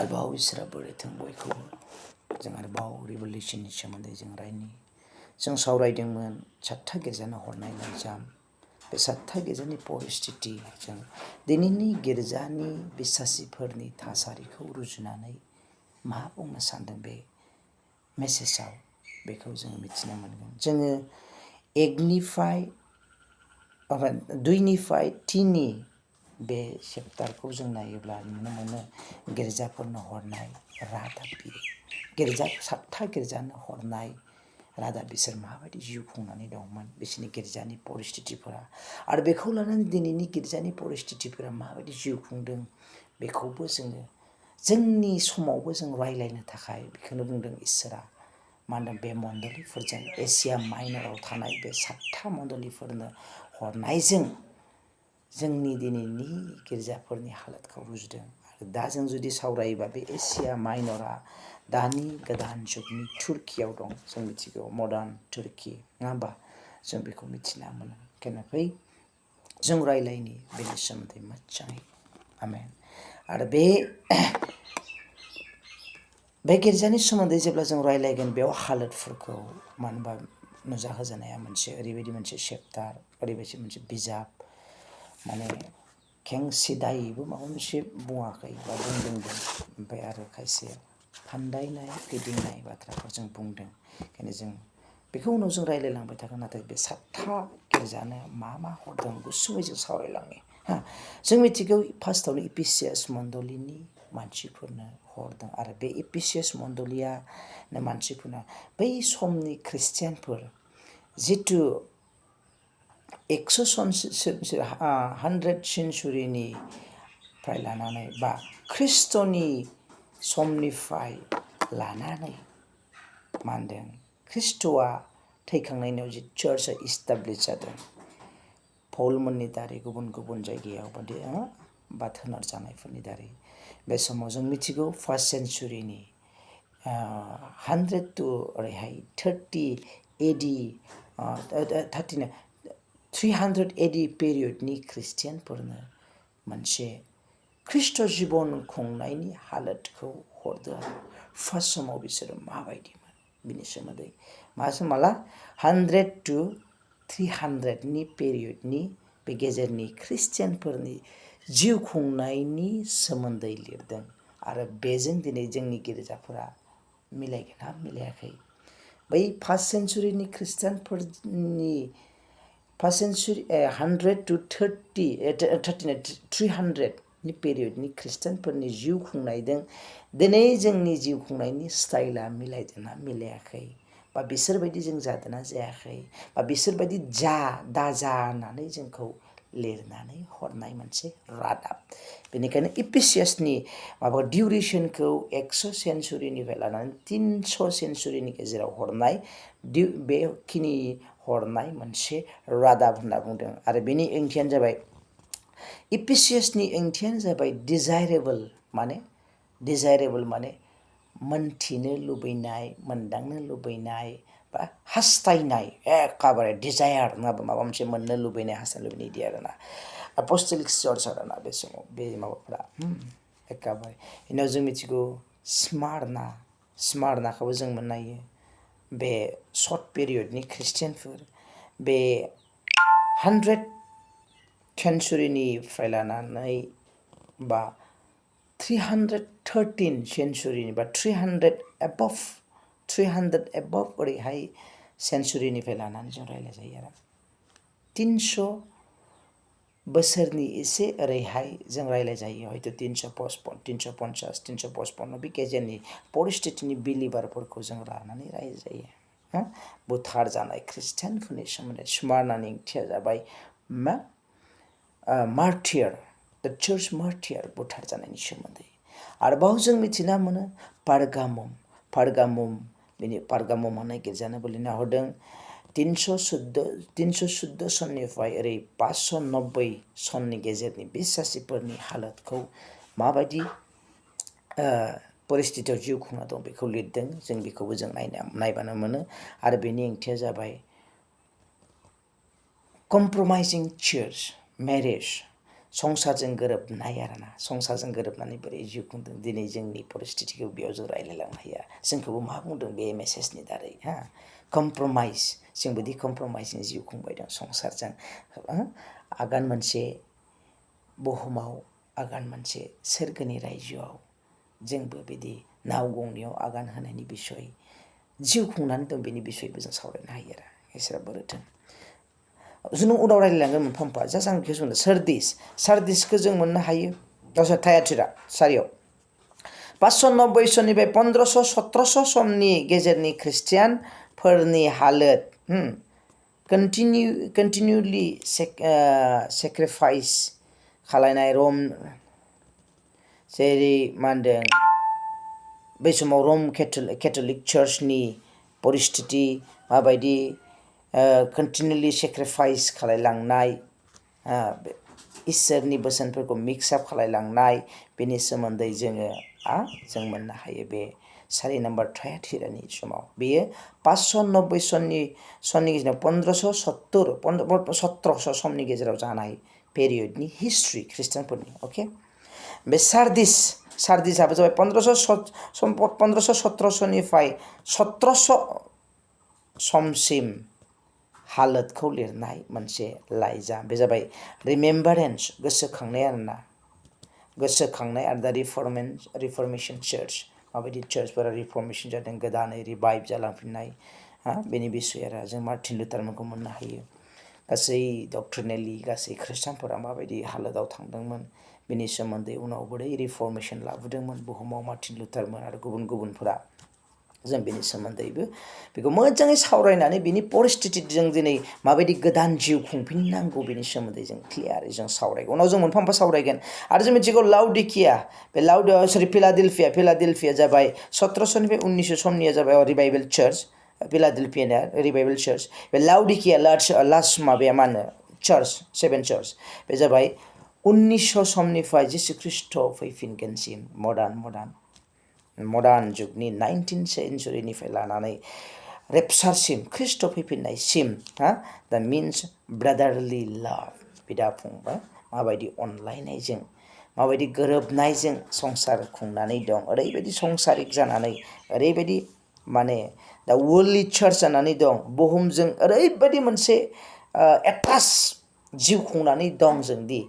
आरोबाव इसोरा बोरैथों बयखौबो जों आरोबाव रिभलिउसननि सोमोन्दै जों रायनि जों सावरायदोंमोन 7था गिर्जानो हरनाय लाइजाम बे 7था गिर्जानि परिस्थिति जों दिनैनि गिर्जानि बिश्वासिफोरनि थासारिखौ रुजुनानै मा बुंनो सानदों बे मेसेजाव बेखौ जों मिथिनो मोनगोन जोङो 1निफ्राय 2निफ्राय 3नि बे चेप्टारखौ जों नायोब्ला नुनो मोनो गिर्जाफोरनो हरनाय रादाब बियो गिर्जा 7था गिर्जानो हरनाय रादाब बिसोर माबायदि जिउ खुंनानै दंमोन बिसोरनि गिर्जानि परिस्थितिफोरा आरो बेखौ लानानै दिनैनि गिर्जानि परिस्थितिफोरा माबायदि जिउ खुंदों बेखौबो जोङो जोंनि समावबो जों रायलायनो थाखाय बेखौनो बुंदों इसोरा मानो बे मण्डलिफोरजों एसिया माइनराव थानाय बे 7था मण्डलिफोरनो हरनायजों जोंनि दिनैनि गिर्जाफोरनि हालोदखौ रुजुदों आरो दा जों जुदि सावरायोबा बे एसिया माइनरा दानि गोदान जुगनि तुर्कियाव दं जों मिथिगौ मडार्न तुर्की नङा होमबा जों बेखौ मिथिना मोनो केनाफै जों रायलायनि बेनि सोमोन्दै मोजाङै आमेन आरो बे गिर्जानि सोमोन्दै जेब्ला जों रायलायगोन बेयाव हालोदफोरखौ मानो होनबा नुजाहोजानाया मोनसे ओरैबायदि मोनसे चेप्टार ओरैबायदि मोनसे बिजाब माने खेंसिदायैबो माबा मोनसे बुङाखै बा बुंदोंबो ओमफ्राय आरो खायसे फान्दायनाय फिदिंनाय बाथ्राफोर जों बुंदों ओंखायनो जों बेखौ उनाव जों रायलायलांबाय थागोन नाथाय बे 7था गिर्जानो मा हरदों गुसुङै जों सावरायलाङो जों मिथिगौ फार्स्टआवनो इफिसियास मण्डलिनि मानसिफोरनो हरदों आरो बे इफिसियास मण्डलिया मानसिफोरना बै समनि ख्रिस्टियानफोर जिथु 100 सेन्सुरिनिफ्राय लानानै बा ख्रिस्ट'नि समनिफ्राय लानानै मा होनदों ख्रिस्ट'आ थैखांनायनि उनाव जि चार्चआ इस्टाब्लिस जादों पौलमोननि दारै गुबुन गुबुन जायगायाव बादि बाद होनार जानायफोरनि दारै बे समाव जों मिथिगौ फार्स्ट सेन्सुरिनि 100 टु ओरैहाय 30 एडि 300 एडि पिरियडनि ख्रिस्टियानफोरनो मोनसे ख्रिस्ट जिबन खुंनायनि हालोदखौ हरदो आरो फार्स्ट समाव बिसोरो माबायदिमोन बिनि सोमोन्दै माला 100 टु 300नि पिरियडनि बे गेजेरनि ख्रिस्टियानफोरनि जिउ खुंनायनि सोमोन्दै लिरदों आरो बेजों दिनै जोंनि गिर्जाफोरा मिलायगोना मिलायाखै बै फार्स्ट सेन्सुरिनि ख्रिस्टियानफोरनि फार्स्ट सेन्सुरि 100 टु 300नि पिरियडनि ख्रिस्टियानफोरनि जिउ खुंनायजों दिनै जोंनि जिउ खुंनायनि स्टाइला मिलायदोंना मिलायाखै बा बिसोरबायदि जों जादोंना जायाखै बा बिसोरबायदि दाजा होननानै जोंखौ लिरनानै हरनाय मोनसे रादाब बेनिखायनो इफिसियासनि माबा डिउरेसनखौ 100 सेन्सुरिनिफ्राय लानानै 300 सेन्सुरिनि गेजेराव हरनाय बेखिनि हरनाय मोनसे रादाब होनना बुंदों आरो बेनि ओंथियानो जाबाय इफिसियासनि ओंथियानो जाबाय डिजायरेबल माने मोनथिनो लुबैनाय मोनदांनो लुबैनाय बा हास्थायनाय एखेबारे डिजायार नङाबा माबा मोनसे मोननो लुबैनाय हास्थायनो लुबैनाय इदि आरोना अपस्टलिक चार्च आरोना बे समाव बे माबाफ्रा एखेबारे उनाव जों मिथिगौ स्मारनाखौबो जों मोननो हायो बे सर्ट पिरियडनि ख्रिस्टियानफोर बे 100 सेन्सुरिनिफ्राय लानानै बा 313 सेन्सुरिनि बा 300 एबभ ओरैहाय सेन्सुरिनिफ्राय लानानै जों रायलाय जायो आरो 300 बोसोरनि एसे ओरैहाय जों रायलाय जायो हयथ' 350 355 बे गेजेरनि परिस्थितिनि बिलिभारफोरखौ जों लानानै रायजायो बुथार जानाय ख्रिस्टियानफोरनि सोमोन्दै स्मारनानि ओंथिया जाबाय मा मार्टियार द चार्च मार्टियार बुथार जानायनि सोमोन्दै आरोबाव जों मिथिना मोनो पारगामुम होननाय गिर्जानोबो लिरना हरदों 314 सननिफ्राय ओरै 590 सननि गेजेरनि बिश्वासिफोरनि हालोदखौ माबायदि परिस्थितियाव जिउ खुंना दं बेखौ लिरदों जों बेखौबो जों नायबानो मोनो आरो बेनि ओंथिया जाबाय कमप्रमाइजिं चार्च मेरेज संसारजों गोरोबनाय आरोना संसारजों गोरोबनानै बोरै जिउ खुंदों दिनै जोंनि परिस्थितिखौ बेयाव जों रायलायलांनो हाया जोंखौबो मा बुंदों बे मेसेजनि दारै हा कमप्रमाइज जोंबोदि कमप्रमाइजनि जिउ खुंबाय दं संसारजों आगान मोनसे बुहुमाव आगान मोनसे सोरगोनि रायजोआव जोंबो बिदि नाव गंनैयाव आगान होनायनि बिसय जिउ खुंनानै दं बेनि बिसयबो जों सावरायनो हायो आरो इसोरा बोरोथों जों उनाव रायलायलांगोन मोनफा मोनफा जास्ट आं बेखौ बुंदों सार्दिसखौ जों मोननो हायो गावसोर थायाथिरा सारियाव 590 सननिफ्राय 1500-1700 समनि गेजेरनि ख्रिस्टियानफोरनि हालोद कन्टिनिउलि सेक्रिफाइस खालायनाय रम जेरै मा होनदों बै समाव रम केथलिक चार्चनि परिस्थिति माबायदि कन्टिनिउलि सेक्रिफाइस खालायलांनाय इसोरनि बोसोनफोरखौ मिक्स आप खालायलांनाय बेनि सोमोन्दै जों मोननो हायो बे 4 नम्बर थायाथिरानि समाव बेयो 590 सननि गेजेराव 1700 समनि गेजेराव जानाय पेरियडनि हिस्ट्रि ख्रिस्टियानफोरनि अके बे सार्दिसाबो जाबाय 1517 सननिफ्राय 1700 समसिम हालोदखौ लिरनाय मोनसे लाइजाम बे जाबाय रिमेम्बारेन्स गोसोखांनाय आरोना गोसोखांनाय आरो दा रिफर्मेशन चार्च माबायदि चार्चफोरा रिफर्मेशन जादों गोदानै रिभाइभ जालांफिननाय बेनि बिसय आरो जों मार्टिन लुथारमोनखौ मोननो हायो गासै डक्ट्रिनेलि गासै ख्रिस्टानफोरा माबायदि हालोदाव थांदोंमोन बेनि सोमोन्दै उनाव बोरै रिफर्मेशन लाबोदोंमोन बुहुमाव मार्टिन लुथारमोन आरो गुबुनफोरा जों बेनि सोमोन्दैबो बेखौ मोजाङै सावरायनानै बिनि परिस्थितिजों दिनै माबायदि गोदान जिउ खुंफिननांगौ बेनि सोमोन्दै जों क्लियारै जों सावरायगोन उनाव जों मोनफा मोनफा सावरायगोन आरो जों मिथिगौ लाउडिकिया बे फिलाडेल्फिया जाबाय 1700निफ्राय 1900 समनिया जाबाय रिभाइभेल चार्च फिलाडेल्फियाना रिभाइभेल चार्च बे लाउडिकिया लास्ट माबाया मा होनो चार्च 7 चार्च बे जाबाय 1900 समनिफ्राय जिसु ख्रिस्ट' फैफिनगोनसिम मडार्न जुगनि 19th सेन्चुरिनिफ्राय लानानै रेपसारसिम ख्रिस्ट' फैफिननायसिम दा मिन्स ब्रादारलि लाभ बिदा फंबाय माबायदि अनलायनायजों माबायदि गोरोबनायजों संसार खुंनानै दं ओरैबायदि संसारिक जानानै ओरैबायदि माने दा वर्ल्डलि चार्च जानानै दं बुहुमजों ओरैबायदि मोनसे एटाच जिउ खुंनानै दं जोंदि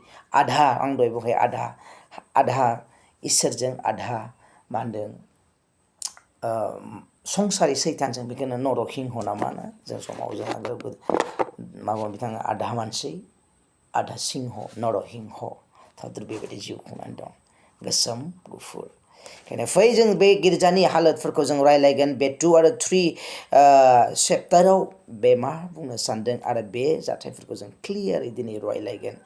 आधा आं दहाय बुंबाय आधा इसोरजों आधा मा होनदों संसारि सैतानजों बेखौनो नरसिंह ना मा होनो जों समाव जोंहा माबा बिथाङा आधा मानसि आधा सिंह नरसिंह थाद्र बेबायदि जिउ खुंनानै दं गोसोम गुफुर ओंखायनो फै जों बे गिर्जानि हालोदफोरखौ जों रायलायगोन बे 2 आरो 3 चेप्टाराव बे मा बुंनो सानदों आरो बे जाथायफोरखौ जों क्लियारै दिनै रायलायगोन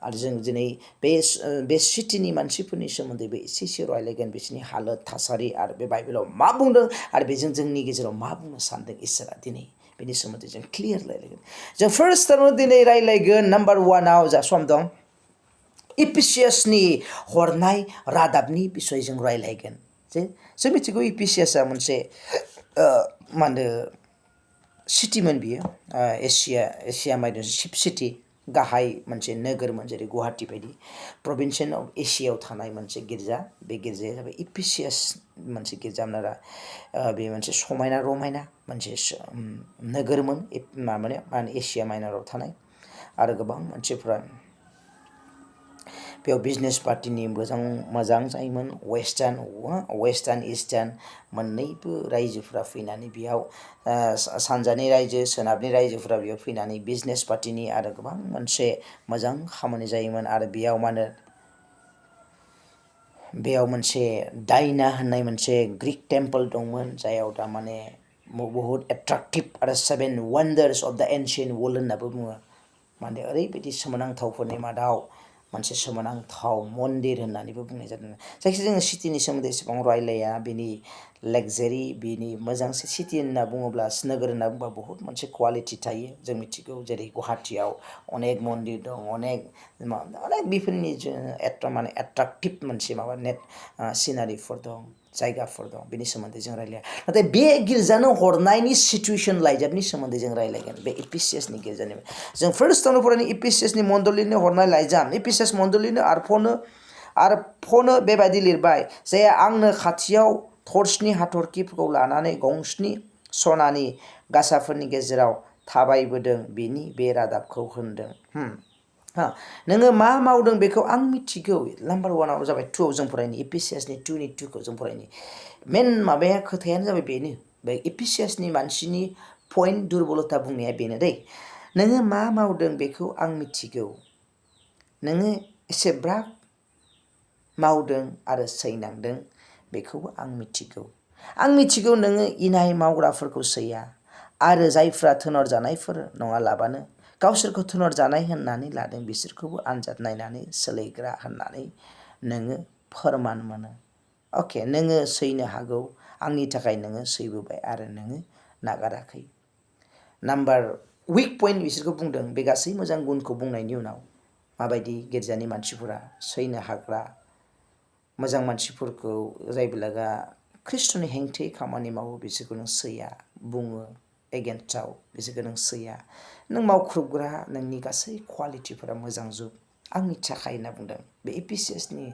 आरो जों दिनै बे सिटिनि मानसिफोरनि सोमोन्दैबो एसे रायलायगोन बिसोरनि हालोद थासारि आरो बे बाइबेलाव मा बुंदों आरो बेजों जोंनि गेजेराव मा बुंनो सानदों इसोरा दिनै बेनि सोमोन्दै जों क्लियार रायलायगोन जों फार्स्टआवनो दिनै रायलायगोन नाम्बार 1आव जा सम दं इफिसियासनि हरनाय रादाबनि बिसय जों रायलायगोन जे जों मिथिगौ इफिसियासआ मोनसे मा होनो सिटिमोन बियो एसिया माइनर शिप सिटि गाहाय मोनसे नोगोरमोन जेरै गुवाहाटि बायदि प्रभिन्सियेल अफ एसियायाव थानाय मोनसे गिर्जा बे गिर्जाया जाबाय इफिसियास मोनसे गिर्जामोन आरो बे मोनसे समायना रमायना मोनसे नोगोरमोन मा होनो एसिया माइनराव थानाय आरो गोबां मानसिफ्रा बेयाव बिजनेस पार्टिनि मोजां जायोमोन वेस्टार्न इस्टार्न मोननैबो रायजोफोरा फैनानै बेयाव सानजानि रायजो सोनाबनि रायजोफोरा बेयाव फैनानै बिजनेस पार्टिनि आरो गोबां मोनसे मोजां खामानि जायोमोन आरो बेयाव मा होनो बेयाव मोनसे डाइना होननाय मोनसे ग्रीक टेम्पल दंमोन जायाव दा माने बहुत एट्राक्टिभ आरो 7 वन्डार्स अफ द एन्शियेन्ट वर्ल्ड होननाबो बुङो माने ओरैबायदि सोमोनांथावफोरनि मादाव मोनसे सोमोनांथाव मन्दिर होननानैबो बुंनाय जादों जायखिजाया जोङो सिटिनि सोमोन्दै एसेबां रायलाया बेनि लेक्जारि बिनि मोजांसे सिटि होनना बुङोब्ला नोगोर होनना बुङोब्ला बहुत मोनसे क्वालिटि थायो जों मिथिगौ जेरै गुवाहाटियाव अनेक मन्दिर दं अनेक बेफोरनि माने एट्राक्टिभ मोनसे माबा सिनारिफोर दं जायगाफोर दं बेनि सोमोन्दै जों रायलाया नाथाय बे गिर्जानो हरनायनि सिटुएसन लाइजाबनि सोमोन्दै जों रायलायगोन बे इपिसियासनि गिर्जानि जों फार्स्टआवनो फरायनाय इपिसियासनि मण्डलिनो हरनाय लाइजाम इपिसियास मण्डलिनो आरफनो बेबायदि लिरबाय जे आंनो खाथियाव थर्सनि हाथरखिफोरखौ लानानै गंस्नि सनानि गासाफोरनि गेजेराव थाबायबोदों बेनि बे रादाबखौ होनदों नोङो मा मावदों बेखौ आं मिथिगौ नाम्बार वानाव जाबाय टुआव जों फरायनि इपिसियासनि 2:2 जों फरायनि मेन माबाया खोथायानो जाबाय बेनो बे इपिसियासनि मानसिनि पइन्ट दुरबलता बुंनाया बेनो दै नोङो मा मावदों बेखौ आं मिथिगौ नोङो एसेब्राब मावदों आरो सैनांदों बेखौबो आं मिथिगौ नोङो इनाय मावग्राफोरखौ सैया आरो जायफ्रा थोनर जानायफोर नङालाबानो गावसोरखौ थोनर जानाय होननानै लादों बिसोरखौबो आनजाद नायनानै सोलायग्रा होननानै नोङो फोरमान मोनो अके नोङो सैनो हागौ आंनि थाखाय नोङो सैबोबाय आरो नोङो नागाराखै नाम्बार उइक पइन्ट बिसोरखौ बुंदों बे गासै मोजां गुनखौ बुंनायनि उनाव माबायदि गिर्जानि मानसिफोरा सैनो हाग्रा मोजां मानसिफोरखौ जायबोलागा ख्रिस्ट'नि हेंथायै खामानि मावो बिसोरखौ नों सैया बुङो एगेन्स्टआव बिसोरखौ नों सैया नों मावख्रुबग्रा नोंनि गासै क्वालिटिफोरा मोजां जुग आंनि थाखाय होनना बुंदों बे इपिसियासनि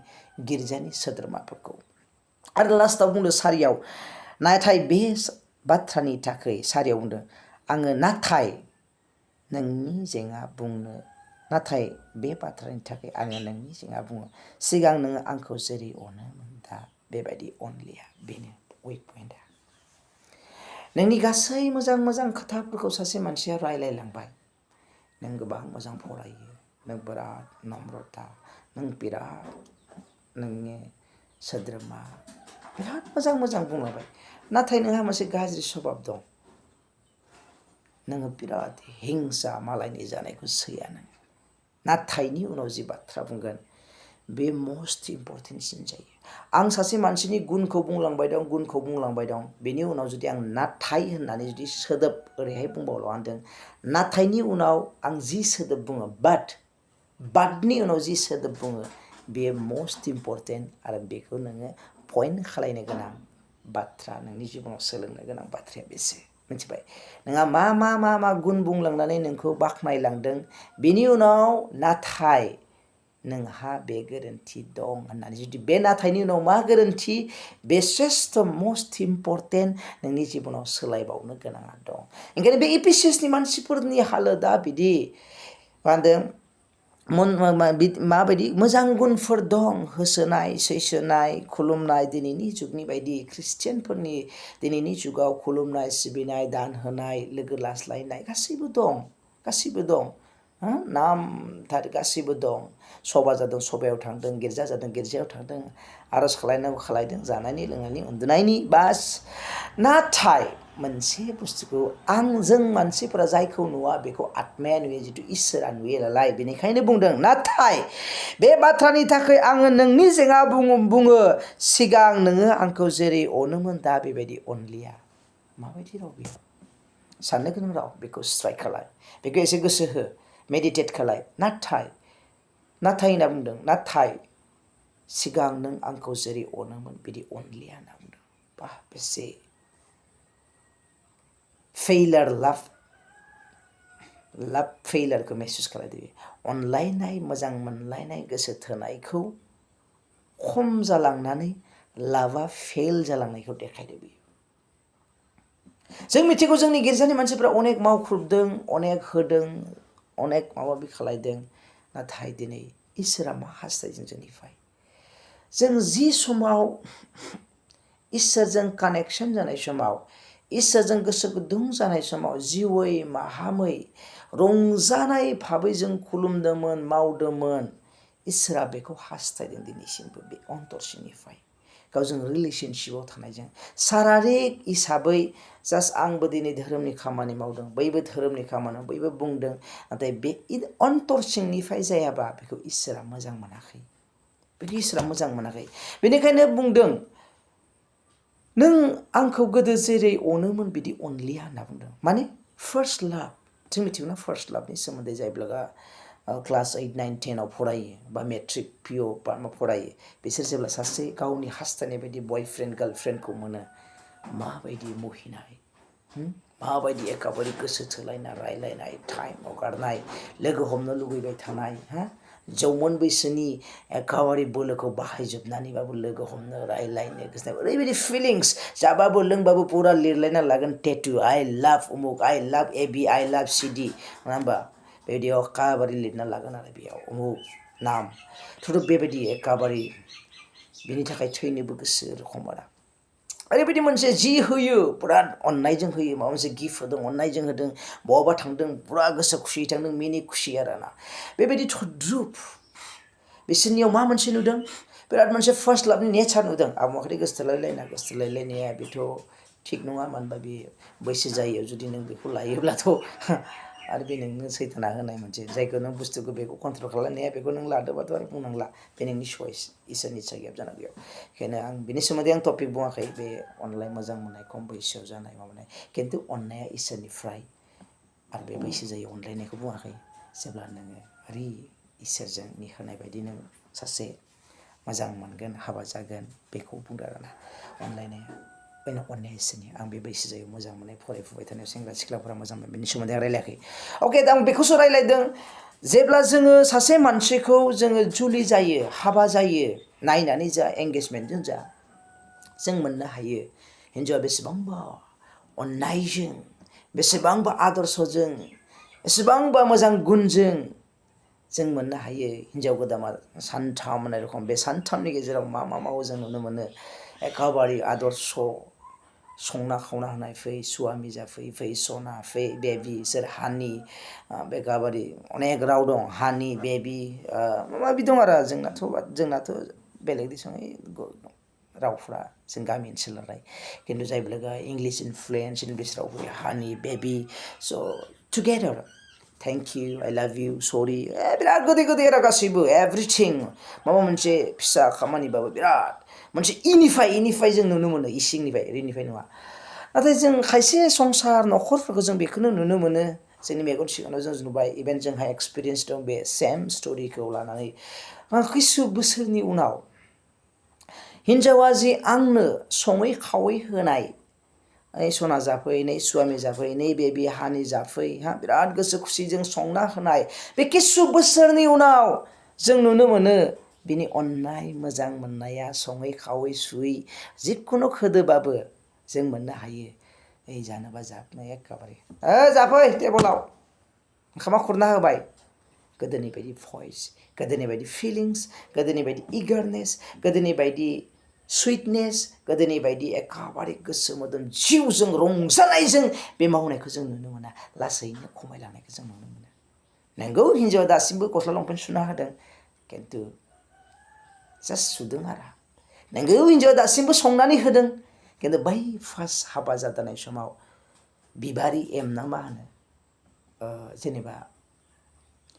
गिर्जानि सोद्रोमाफोरखौ आरो लास्टआव बुंदों सारियाव नाथाय बे बाथ्रानि थाखाय सारियाव बुंदों आङो नाथाय नोंनि जेंना बुंनो नाथाय बे बाथ्रानि थाखाय आङो नोंनि जेंना बुङो सिगां नोङो आंखौ जेरै अनोमोन दा बेबायदि अनलिया बेनो उइक पइन्टआ नोंनि गासै मोजां मोजां खोथाफोरखौ सासे मानसिया रायलायलांबाय नों गोबां मोजां फरायो नों बिराद नम्रता नों बिराद नोंनि सोद्रोमा बिराद मोजां मोजां बुंलांबाय नाथाय नोंहा मोनसे गाज्रि सभाब दं नोङो बिराद हिंसा मालायनि जानायखौ सैया नों नाथायनि उनाव जि बाथ्रा बुंगोन बे मस्ट इम्परटेन्टसिन जायो आं सासे मानसिनि गुनखौ बुंलांबाय दं बेनि उनाव जुदि आं नाथाय होननानै जुदि सोदोब ओरैहाय बुंबावल' आंदों नाथायनि उनाव आं जि सोदोब बुङो बाटनि उनाव जि सोदोब बुङो बेयो मस्ट इम्परटेन्ट आरो बेखौ नोङो पइन्ट खालायनो गोनां बाथ्रा नोंनि जिबनाव सोलोंनो गोनां बाथ्राया बेसो मिथिबाय नोंहा मा गुन बुंलांनानै नोंखौ बाख्नायलांदों बेनि उनाव नाथाय नोंहा बे गोरोन्थि दं होननानै जुदि बे नाथायनि उनाव मा गोरोन्थि बे श्रेष्ठ मस्ट इम्परटेन्ट नोंनि जिबनाव सोलायबावनो गोनाङा दं ओंखायनो बे इपिसियासनि मानसिफोरनि हालोदा बिदि मा होनदों माबायदि मोजां गुनफोर दं होसोनाय सैसोनाय खुलुमनाय दिनैनि जुगनि बायदि ख्रिस्टियानफोरनि दिनैनि जुगाव खुलुमनाय सिबिनाय दान होनाय लोगो लाज्लायनाय गासैबो दं नामथार गासैबो दं सभा जादों सभायाव थांदों गिर्जा जादों गिर्जायाव थांदों आरज खालायनांगौ खालायदों जानायनि लोंनायनि उन्दुनायनि बास नाथाय मोनसे बुस्थुखौ जों मानसिफोरा जायखौ नुवा बेखौ आत्माया नुयो जिथु इसोरा नुयो नालाय बेनिखायनो बुंदों नाथाय बे बाथ्रानि थाखाय आङो नोंनि जेंना बुङो सिगां नोङो आंखौ जेरै अनोमोन दा बेबायदि अनलिया माबायदि राव बेयो साननो गोनां राव बेखौ स्ट्राइक खालाय बेखौ एसे गोसो हो मेडिटेट खालाय नाथाय होनना बुंदों नाथाय सिगां नों आंखौ जेरै अनोमोन बिदि अनलिया होनना बुंदों बा बेसे फेइलार लाभ फेइलारखौ मेसेज खालायदो अनलायनाय मोजां मोनलायनाय गोसो थोनायखौ खम जालांनानै लाभा फेल जालांनायखौ देखायदो बियो जों मिथिगौ जोंनि गिर्जानि मानसिफ्रा अनेक मावख्रुबदों अनेक होदों अनेक माबा खालायदों नाथाय दिनै इसोरा मा हास्थायदों जोंनिफ्राय जों जि समाव इसोरजों कानेक्सन जानाय समाव इसोरजों गोसो गुदुं जानाय समाव जिउयै माहामै रंजानाय भाबै जों खुलुमदोंमोन मावदोंमोन इसोरा बेखौ हास्थायदों दिनैसिमबो बे अन्तरसिंनिफ्राय गावजों रिलेसनशिपआव थानायजों शारारिक हिसाबै जास्ट आंबो दिनै धोरोमनि खामानि मावदों बैबो धोरोमनि खामानि बैबो बुंदों नाथाय बे अन्तरसिंनिफ्राय जायाबा बेखौ इसोरा मोजां मोनाखै बेनिखायनो बुंदों नों आंखौ गोदो जेरै अनोमोन बिदि अनलिया होनना बुंदों माने फार्स्ट लाभ जों मिथिगौना फार्स्ट लाभनि सोमोन्दै जायब्ला क्लास 8, 9, 10 फरायो बा मेट्रिक पिअ फरायो बिसोर जेब्ला सासे गावनि हास्थायनाय बायदि बयफ्रेन्ड गार्लफ्रेन्डखौ मोनो माबायदि मुहिनाय माबायदि एखेबारे गोसो थोलायना रायलायनाय टाइम हगारनाय लोगो हमनो लुगैबाय थानाय जौमोन बैसोनि एखेबारे बोलोखौ बाहायजोबनानैबाबो लोगो हमनो रायलायनो गोसो ओरैबायदि फिलिंस जाबाबो लोंबाबो पुरा लिरलायना लागोन टेटु आइ लाभ उमुक आइ लाभ एबि आइ लाभ सिडि नङा होमबा बेबायदियाव एखेबारे लिरना लागोन आरो बेयाव उमुक नाम थुदुब बेबायदि एखेबारे बिनि थाखाय थैनोबो गोसो रखम आरो ओरैबायदि मोनसे जि होयो बिराद अननायजों होयो माबा मोनसे गिफ्ट होदों अननायजों होदों बहाबा थांदों पुरा गोसो खुसियै थांदों मिनि खुसि आरोना बेबायदि थद्रुप बिसोरनियाव मा मोनसे नुदों बिराद मोनसे फार्स्ट लाभनि नेचार नुदों आबौमाखै गोसोथोलायलायनाया बेथ' थिग नङा मानो होनबा बे बैसो जायो जुदि नों बेखौ लायोब्लाथ' आरो बे नोंनो सैथाना होनाय मोनसे जायखौ नों बुस्थुखौ बेखौ कन्ट्रल खालामनाया बेखौ नों लादोबाथ' आरो बुंनांला बे नोंनि चइस इसोरनि इच्छा गैया जाना बेयाव बेखायनो आं बिनि सोमोन्दै आं टपिक बुङाखै बे अनलाइन मोजां मोननाय खम बैसोआव जानाय माबानाय खिन्थु अननाया इसोरनिफ्राय आरो बे बैसो जायो अनलायनायखौ बुङाखै जेब्ला नोङो ओरै इसोरजों होनाय बायदि नों सासे मोजां मोनगोन हाबा जागोन बेखौ बुंदों आरोना अनलायनाया बेनो अननाया इसोरनि आं बे बैसो जायो मोजां मोननाय फरायफुबाय थानाय सेंग्रा सिख्लाफोरा मोजां मोनो बेनि सोमोन्दै आं रायलायाखै अके दा आं बेखौसो रायलायदों जेब्ला जोङो सासे मानसिखौ जोङो जुलि जायो हाबा जायो नायनानै जा एंगेजमेन्टजों जा जों मोननो हायो हिन्जावआ बेसेबांबा अननायजों बेसेबांबा आदर्शजों बेसेबांबा मोजां गुनजों जों मोननो हायो हिन्जाव गोदाना सानथाम होननाय रखम बे सानथामनि गेजेराव मा मावो जों नुनो मोनो एखेबारे आदर्श संना खावना होनाय फै स्वामि जाफै फै सना फै बेबि सोर हानि बे एखेबारे अनेक राव दं हानि बेबि माबा माबि दं आरो जोंनाथ' बेलेग दिसङै रावफ्रा जों गामि ओनसोल नालाय खिन्थु जायब्ला इंलिश इनफ्लुयेन्स इंलिश राव फैयो हानि बेबि स' टुगेदार थेंक इउ आइ लाभ इउ सरि बिराद गोदै गोदै आरो गासैबो एभ्रिथिं माबा मोनसे फिसा खामानिबाबो बिराद मोनसे इनिफाय जों नुनो मोनो इसिंनिफ्राय ओरैनिफ्राय नङा नाथाय जों खायसे संसार न'खरफोरखौ जों बेखौनो नुनो मोनो जोंनि मेगन सिगाङाव जों नुबाय इभेन जोंहा एक्सपिरियेन्स दं बे सेम स्ट'रिखौ लानानै खैसु बोसोरनि उनाव हिन्जावा जि आंनो सङै खावै होनाय नै सना जाफै नै स्वामि जाफै नै बेबि हानि जाफै बिराद गोसो खुसिजों संना होनाय बे किसु बोसोरनि उनाव जों नुनो मोनो बिनि अननाय मोजां मोननाया सङै खावै सुयै जिखुनु खोदोबाबो जों मोननो हायो ओइ जानोबा जाबनाय एखेबारे जाफै टेबोलाव ओंखामा खुरना होबाय गोदोनि बायदि भइस गोदोनि बायदि फिलिंस गोदोनि बायदि इगारनेस गोदोनि बायदि सुइटनेस गोदोनि बायदि एखेबारे गोसो मोदोम जिउजों रंजानायजों बे मावनायखौ जों नुनो मोना लासैनो खमायलांनायखौ जों नुनो मोनो नंगौ हिन्जावा दासिमबो गस्ला लंपेन्ट सुना होदों खिन्थु जास्ट सुदों आरो नंगौ हिन्जावा दासिमबो संनानै होदों खिन्थु बै फार्स्ट हाबा जादानाय समाव बिबारि एम ना मा होनो जेनेबा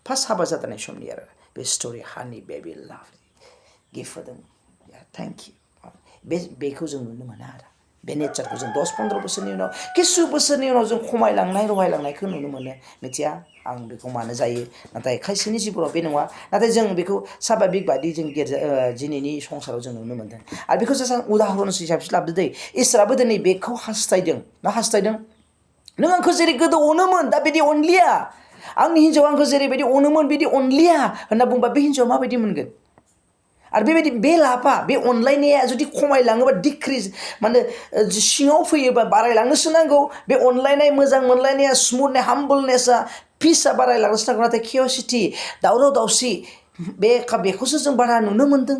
फार्स्ट हाबा जादानाय समनि आरो बे स्ट'रि हानि बेबि लाभ गिफ्ट होदों थेंक इउ बेखौ जों नुनो मोना आरो बे नेचारखौ जों 10-15 बोसोरनि उनाव किसु बोसोरनि उनाव जों खमायलांनाय रहायलांनायखौ नुनो मोनो मिथिया आं बेखौ मानो जायो नाथाय खायसेनि जिबनाव बे नङा नाथाय जों बेखौ साभाबिक बादि जों दिनैनि संसाराव जों नुनो मोनदों आरो बेखौ जों उदाहरन हिसाबसो लाबोदो दै इसोराबो दिनै बेखौ हास्थायदों मा हास्थायदों नों आंखौ जेरै गोदो अनोमोन दा बिदि अनलिया आंनि हिन्जावा आंखौ जेरैबायदि अनोमोन बिदि अनलिया होनना बुंबा बे हिन्जावा माबायदि मोनगोन आरो बेबायदि बे लाभा बे अनलायनाया जुदि खमायलाङोबा डिक्रिज माने सिङाव फैयोबा बारायलांनोसो नांगौ बे अनलायनाय मोजां मोनलायनाया स्मुथनेस हाम्बलनेसा पिसआ बारायलांनोसो नांगौ नाथाय किउरिसिटि दावराव दावसि बेखौसो जों बारा नुनो मोनदों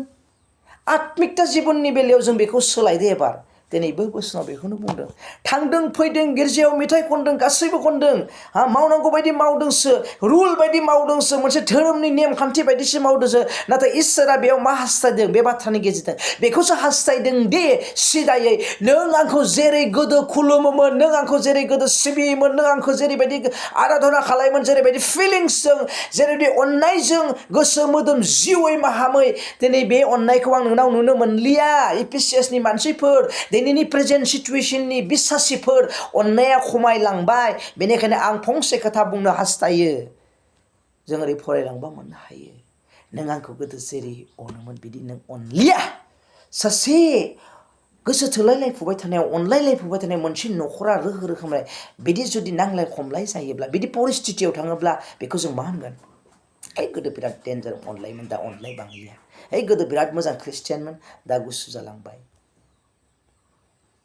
आत्मिकता जिबननि बेलायाव जों बेखौ सोलायदो एबार दिनैबो बोसोनाव बेखौनो बुंदों थांदों फैदों गिर्जायाव मेथाइ खनदों गासैबो खनदों मावनांगौ बायदि मावदोंसो रुल बायदि मावदोंसो मोनसे धोरोमनि नेमखान्थि बायदिसो मावदोंसो नाथाय इसोरा बेयाव मा हास्थायदों बे बाथ्रानि गेजेरजों बेखौसो हास्थायदों दे सिदायै नों आंखौ जेरै गोदो खुलुमोमोन नों आंखौ जेरै गोदो सिबियोमोन नों आंखौ जेरैबायदि आराधना खालायोमोन जेरैबायदि फिलिंसजों जेरैबायदि अननायजों गोसो मोदोम जिउयै माहामै दिनै बे अननायखौ आं नोंनाव नुनो मोनलिया इफिसियासनि मानसिफोर दिनै दिनैनि प्रेजेन्ट सिचुवेशननि बिसासिफोर अननाया खमायलांबाय बेनिखायनो आं फंसे खोथा बुंनो हास्थायो जों ओरै फरायलांबा मोननो हायो नों आंखौ गोदो जेरै अनोमोन बिदि नों अनलिया सासे गोसो थोलायलायफुबाय थानायाव अनलायलायफुबाय थानाय मोनसे न'खरा रोहो रोखोमलाय बिदि जुदि नांलाय खमलाय जायोब्ला बिदि परिस्थितियाव थाङोब्ला बेखौ जों मा होनगोन गोदो बिराद डेन्जार अनलायोमोन दा अनलाय बांलिया गोदो बिराद मोजां ख्रिस्टियानमोन दा गुसु जालांबाय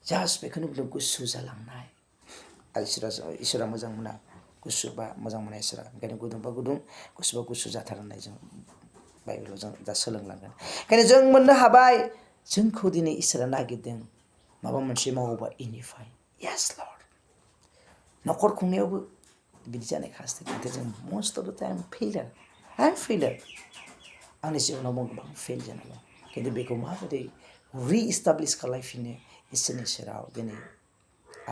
जास्ट बेखौनो बुंदों गुसु जालांनाय आरो इसोरा मोजां मोना गुसु बा मोजां मोना इसोरा ओंखायनो गुदुंबा गुदुं गुसुबा गुसु जाथार होननाय जों बाइबेलाव जों दा सोलोंलांगोन ओंखायनो जों मोननो हाबाय जोंखौ दिनै इसोरा नागिरदों माबा मोनसे मावोबा इनिफाय येस लर्ड न'खर खुंनायावबो बिदि जानाय खासथि नाथाय जों मस्ट अफ द टाइम फेइलार आइ फेइलार आंनि जिबनावबो गोबां फेइल जानाय दं खिन्थु बेखौ माबोरै रिइस्टाब्लिस खालायफिनो इसोरनि सेराव दिनै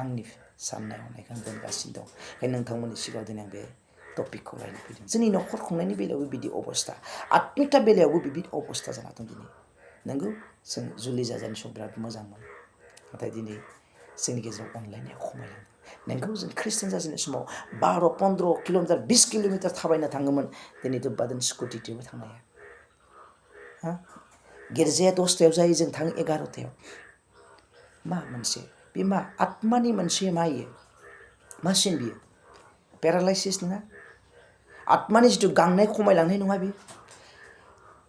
आंनि साननाय हनायखौ आं दोनगासिनो दं ओंखायनो नोंथांमोननि सिगाङाव दिनै आं बे टपिकखौ रायनो फैदों जोंनि न'खर खुंनायनि बेलायावबो बिदि अबस्था आत्मिकता बेलायावबो बिदि अबस्था जाना दं दिनै नंगौ जों जुलि जाजानाय सम बिराद मोजांमोन नाथाय दिनै जोंनि गेजेराव अनलायनाया खमायलांदों नोंगौ जों ख्रिस्टियान जाजेननाय समाव 12-15 किल'मिटार 20 किल'मिटार थाबायना थाङोमोन दिनैथ' बादों स्कुटिजोंबो थांनो हाया गिर्जाया 10टायाव जायो जों थाङो 11टायाव मा मोनसे बे मा आत्मानि मोनसे मायो मा सिन बियो पेरालाइसिस नङा आत्मानि जिथु गांनाय खमायलांनाय नङा बे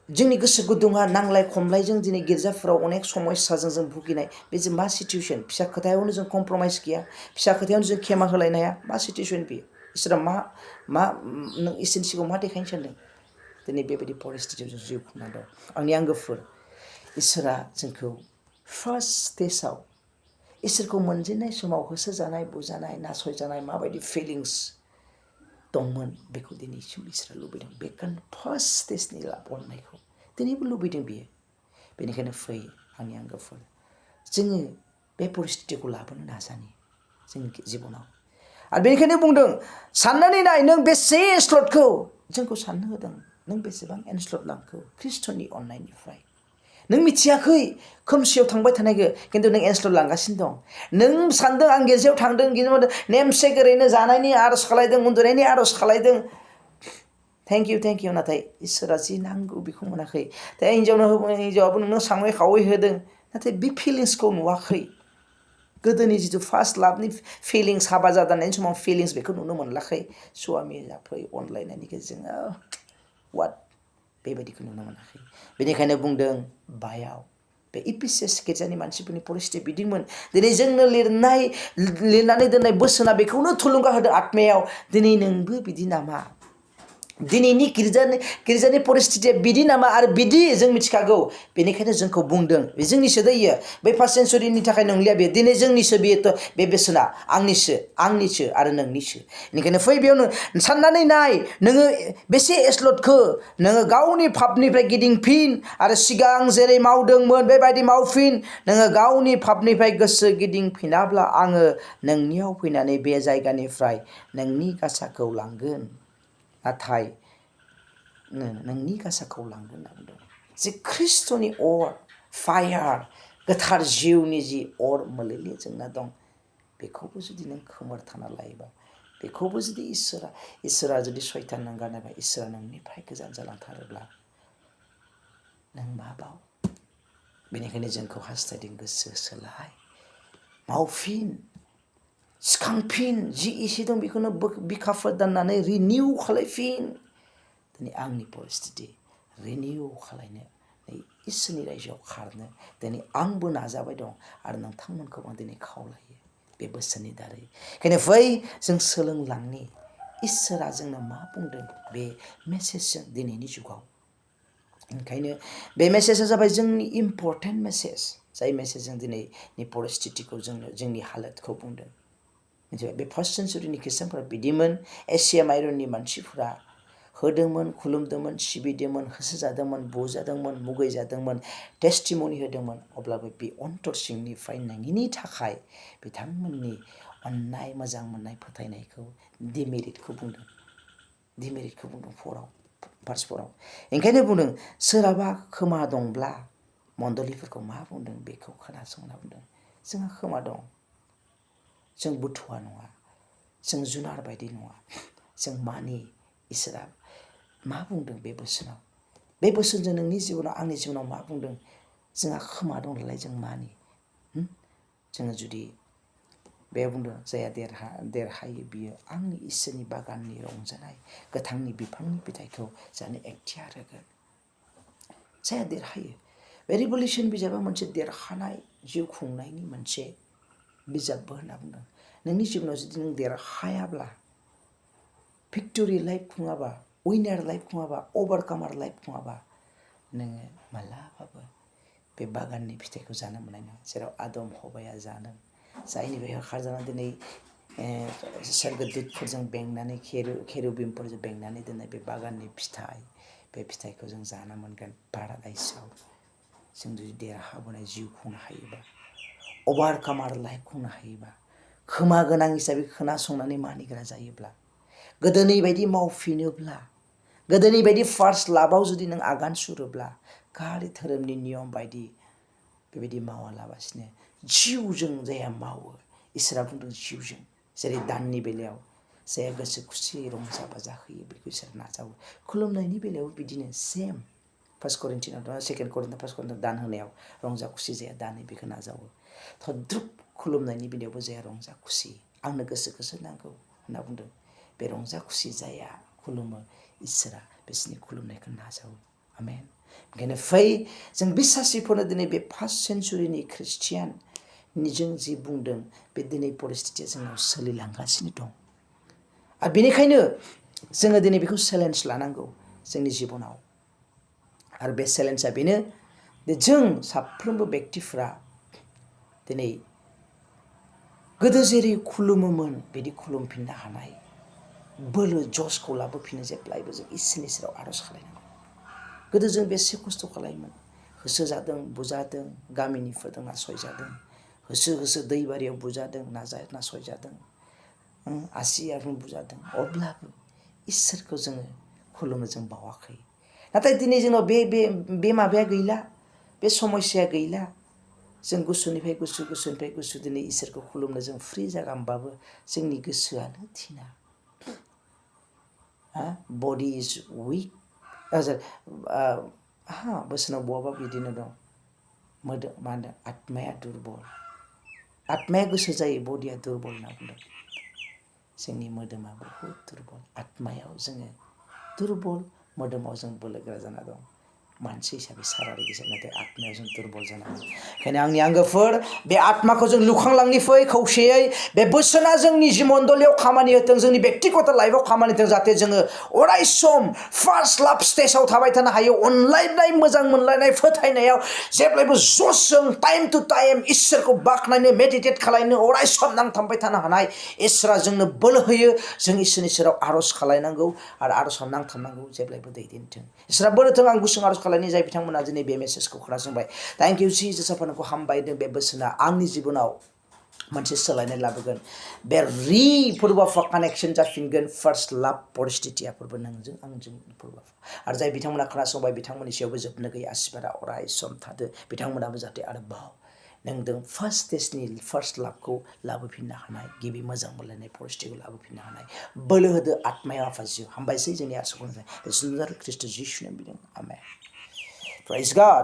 जोंनि गोसो गुदुङा नांलाय खमलायजों दिनै गिर्जाफोराव अनेक समस्याजों जों भुगिनाय बे जे मा सिचुवेसन फिसा खोथायावनो जों कमप्रमाइस गैया फिसा खोथायावनो जों खेमा होलायनो हाया मा सिचुवेसन बेयो इसोरा मा नों इसोरनि सिगाङाव मा देखायनो सानदों दिनै बेबायदि परिस्थितियाव जों जिउ खुंना दं आंनि आंगोफोर इसोरा जोंखौ फार्स्ट स्टेजाव इसोरखौ मोनजेननाय समाव होसोजानाय बुजानाय नासयजानाय माबायदि फिलिंस दंमोन बेखौ दिनैसिम इसोरा लुबैदों बे फार्स्ट स्टेजनि अननायखौ दिनैबो लुबैदों बियो बेनिखायनो फै आंनि आंगोफोर जोङो बे परिस्थितिखौ लाबोनो नाजानि जोंनि जिबनाव आरो बेनिखायनो बुंदों साननानै नाय नों बेसे स्लटखौ जोंखौ साननो होदों नों बेसेबां एनस्लट लांखो ख्रिस्ट'नि अननायनिफ्राय नों मिथियाखै खोमसियाव थांबाय थानायखौ खिन्थु नों एनस्लट लांगासिनो दं नों सानदों आं गिर्जायाव थांदों नेमसेक ओरैनो जानायनि आर'ज खालायदों उन्दुनायनि आर'ज खालायदों थेंक इउ नाथाय इसोरा जि नांगौ बेखौ मोनाखै दा हिन्जावाबो नोंनो साङै खावै होदों नाथाय बे फिलिंसखौ नुवाखै गोदोनि जिथु फार्स्ट लाभनि फिलिंस हाबा जादानायनि समाव फिलिंस बेखौ नुनो मोनलाखै स्वामि जाफै अनलायनायनि गेजेरजों वाट बेबायदिखौ नुनो मोनाखै बेनिखायनो बुंदों बायाव बे इपिसियास गिर्जानि मानसिफोरनि परिस्थिति बिदिमोन दिनै जोंनो लिरनानै दोननाय बोसोना बेखौनो थुलुंगा होदों आत्मायाव दिनै नोंबो बिदि नामा दिनैनि गिर्जानि परिस्थितिया बिदि नामा आरो बिदि जों मिथिखागौ बेनिखायनो जोंखौ बुंदों बे जोंनिसो दैयो बे फार्स्ट सेन्सुरिनि थाखाय नंलिया बे दिनै जोंनिसो बेयो बे बेसोना आंनिसो आरो नोंनिसो बेनिखायनो फै बेयावनो साननानै नाय नोङो बेसे एस्लटखो नोङो गावनि पापनिफ्राय गिदिंफिन आरो सिगां जेरै मावदोंमोन बेबायदि मावफिन नोङो गावनि पापनिफ्राय गोसो गिदिंफिनाब्ला आङो नोंनियाव फैनानै बे जायगानिफ्राय नोंनि गासाखौ लांगोन नाथाय नोंनि गासाखौ लांगोन होनना बुंदों जे ख्रिस्ट'नि अर फायार गोथार जिउनि जि अर मोलेले जोंना दं बेखौबो जुदि नों खोमोरथाना लायोबा बेखौबो जुदि इसोरा जुदि सैतान नों गारनायबा इसोरा नोंनिफ्राय गोजान जालांथारोब्ला नों मा बाव बेनिखायनो जोंखौ हास्थायदों गोसो सोलाय मावफिन सिखांफिन जि एसे दं बेखौनो बिखाफोर दाननानै रिनिउ खालायफिन दिनै आंनि परिस्थिति रिनिउ खालायनो इसोरनि रायजोआव खारनो दिनै आंबो नाजाबाय दं आरो नोंथांमोनखौ आं दिनै खावलायो बे बोसोननि दारै ओंखायनो फै जों सोलोंलांनि इसोरा जोंनो मा बुंदों बे मेसेजजों दिनैनि जुगाव ओंखायनो बे मेसेजआ जाबाय जोंनि इम्परटेन्ट मेसेज जाय मेसेजजों दिनैनि परिस्थितिखौ जोंनि हालोदखौ बुंदों मिथिबाय बे फार्स्ट सेन्सुरिनि ख्रिस्टानफोरा बिदिमोन एसिया माइनरनि मानसिफोरा होदोंमोन खुलुमदोंमोन सिबिदोंमोन होसोजादोंमोन बुजादोंमोन मुगैजादोंमोन टेस्टिमनि होदोंमोन अब्लाबो बे अन्तर सिंनिफ्राय नोंनि थाखाय बिथांमोननि अननाय मोजां मोननाय फोथायनायखौ डिमेरिटखौ बुंदों भार्स 4 ओंखायनो बुंदों सोरहाबा खोमा दंब्ला मण्डलिफोरखौ मा बुंदों बेखौ खोनासंना बुंदों जोंहा खोमा दं जों बुथुवा नङा जों जुनार बायदि नङा जों मानि इसोरा मा बुंदों बे बोसोनाव बे बोसोनजों नोंनि जिबनाव आंनि जिबनाव मा बुंदों जोंहा खोमा दं नालाय जों मानि जोङो जुदि बे बुंदों जाया देरहायो बियो आंनि इसोरनि बागाननि रंजानाय गोथांनि बिफांनि फिथाइखौ जानो एखथियार होगोन जाया देरहायो बे रिभलिउसन बिजाबा मोनसे देरहानाय जिउ खुंनायनि मोनसे बिजाबबो होनना बुंदों नोंनि जिबनाव जुदि नों देरहायाब्ला भिक्टरि लाइफ खुङाबा उइनार लाइफ खुङाबा अभारकामार लाइफ खुङाबा नोङो मालाबाबो बे बागाननि फिथाइखौ जानो मोननाय नङा जेराव आदम हबाया जादों जायनि बे खारजाना दिनै सोरगोदुतफोरजों बेंनानै खेरुबिमफोरजों बेंनानै दोननाय बे बागाननि फिथाइ बे फिथाइखौ जों जानो मोनगोन पाराडाइसाव जों जुदि देरहाबोनाय जिउ खुंनो हायोबा अभारकामार लाइफ खुंनो हायोबा खोमा गोनां हिसाबै खोनासंनानै मानिग्रा जायोब्ला गोदोनि बायदि मावफिनोब्ला गोदोनि बायदि फार्स्ट लाभआव जुदि नों आगान सुरोब्ला खालि धोरोमनि नियम बायदि बेबायदि मावालाबासिनो जिउजों जाया मावो इसोरा बुंदों जिउजों जेरै दाननि बेलायाव जाया गोसो खुसियै रंजा बाजा होयो बेखौ इसोर नाजावो खुलुमनायनि बेलायाव बिदिनो सेम फार्स्ट करिन्थियानाव सेकेन्ड करिन्थियान फार्स्ट करिन्थियान दान होनायाव रंजा खुसि जाया दानो बेखौ नाजावो थद्रुब खुलुमनायनि बेलायावबो जाया रंजा खुसि आंनो गोसोखौसो नांगौ होनना बुंदों बे रंजा खुसि जाया खुलुमो इसोरा बिसोरनि खुलुमनायखौ नाजावो आमेन ओंखायनो फै जों बिसासिफोरनो दिनै बे फार्स्ट सेन्सुरिनि ख्रिस्टियाननिजों जि बुंदों बे दिनै परिस्थितिया जोंनाव सोलिलांगासिनो दं आरो बेनिखायनो जोङो दिनै बेखौ चेलेन्ज लानांगौ जोंनि जिबनाव आरो बे चेलेन्जआ बेनो जे जों साफ्रोमबो बेक्तिफ्रा दिनै गोदो जेरै खुलुमोमोन बिदि खुलुमफिननो हानाय बोलो जसखौ लाबोफिनो जेब्लायबो जों इसोरनि सेराव आर'ज खालायनांगौ गोदो जों बेसे खस्थ' खालायोमोन होसोजादों बुजादों गामिनिफोरजों नासयजादों होसो दैबारियाव बुजादों नासयजादों आसि आगन बुजादों अब्लाबो इसोरखौ जोङो खुलुमनो जों बावाखै नाथाय दिनै जोंनाव बे माबाया गैला बे समस्याया गैला जों गुसुनिफ्राय गुसु दिनै इसोरखौ खुलुमनो जों फ्रि जागामबाबो जोंनि गोसोआनो थिना बडि इज उइक बोसोनाव बहाबा बिदिनो दं मोदोम मा होनदों आत्माया दुरबल आत्माया गोसो जायो बडिया दुरबल होनना बुंदों जोंनि मोदोमा बहुद दुरबल आत्मायाव जोङो दुरबल मोदोमाव जों बोलोगोरा जाना दं मानसि हिसाबै सारारि हिसाबै नाथाय आत्मायाव जों दुरबल जाना दं ओंखायनो आंनि आंगोफोर बे आत्माखौ जों लुखांलांनि फै खौसेयै बे बोसोना जोंनि जि मण्डलियाव खामानि होथों जोंनि बेक्तिगत लाइफआव खामानि होथों जाहाथे जोङो अराय सम फार्स्ट लाभ स्टेजाव थाबाय थानो हायो अनलायनाय मोजां मोनलायनाय फोथायनायाव जेब्लायबो जसजों टाइम टु टाइम इसोरखौ बाख्नायनो मेडिटेट खालायनो अराय सम नांथाबबाय थानो हानाय इसोरा जोंनो बोलो होयो जों इसोरनि सेराव आर'ज खालायनांगौ आरो आर'जआव नांथाबनांगौ जेब्लायबो दैदेनथों इसोरा बोलो होथों आं गुसुं आर'ज खालायनाय जाय बिथांमोना दिनै बे मेसेजखौ खोनासंबाय थेंक इउ जिसास आफा हामबायदों बे बोसोना आंनि जिबनाव मोनसे सोलायनाय लाबोगोन बे फोरबोफा कानेक्सन जाफिनगोन फार्स्ट लाभ परिस्थितियाफोरबो नोंजों आंजों फोरबोफा आरो जाय बिथांमोना खोनासंबाय बिथांमोननि सायावबो जोबनो गैयै आसिरबादा अराय सम थादो बिथांमोनाबो जाहाथे आरोबाव नोंदों फार्स्ट स्टेजनि फार्स्ट लाभखौ लाबोफिननो हानाय गिबि मोजां मोनलायनाय परिस्थितिखौ लाबोफिननो हानाय बोलो होदो आत्मायाव आफा जिउ हामबायसै जोंनि आरजखौ बे सुन्दर ख्रिस्ट जिसुनि बिदों आमेन प्राइज गॉड